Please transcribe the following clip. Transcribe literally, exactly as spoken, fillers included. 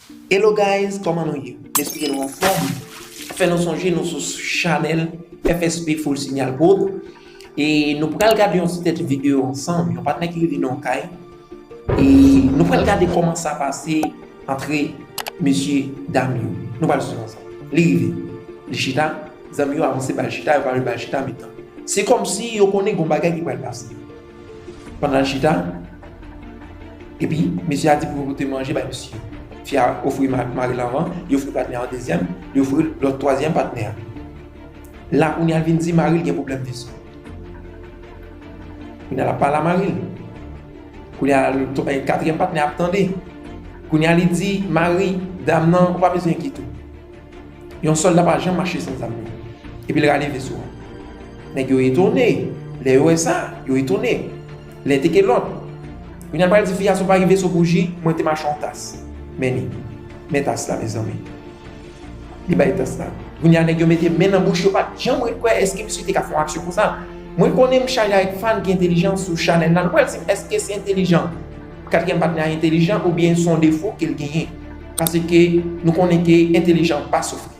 Hello guys, kòman nou ye? M espere nou anfòm. Fè nou sonje nou sou chanèl F S P Full Signal Pro. E nou pral gade yon ti tèt videyo ansanm, yon patnè ki rive nan yon kay. E nou pral gade kòman sa pase antre mesye dam yo. Nou pral swiv ansanm. Li rive. Li chita, zanmi yo avanse ba l chita, yo pale ba l chita mitan. Se kòmsi yo konnen gon bagay ki pral pase. Pandan l chita, epi mesye a di pou yo pote manje bay misye. Fi a ofri ma- mari l anvan, li ofri patnè an dezyèm, li ofri lòt twazyèm patnè a. La kounye a l vin di mari l gen pwoblèm veso. Kounye a l ap pale a mari l. Kounye a l to- eh, katriyèm patnè ap tande. Kounye a li di mari dam nan ou pa bezwen enkyete w. Yon sòlda pa janm mache san zam non. Epi l rale veso a. Nèg yo etone. Lè yo wè sa, yo etone. Lè te ke lòt. Kounye a l pral di fi a si w pa gen veso pou ji, mwen te mache yon tas. Men li. Men tas la mezanmi. Li bay tas la. Kounye a nèg yo mete men nan bouch yo pa t janm ret kwè èske misye te ka fè yon aksyon konsa. Mwen konnen m chaje avèk fan ki entelijan sou chanèl la. Nou pral si èske se entelijan. Katriyèm patnè a entelijan oubyen se yon defo ke l genyen. Paske nou konnen ke entelijan pa soufri.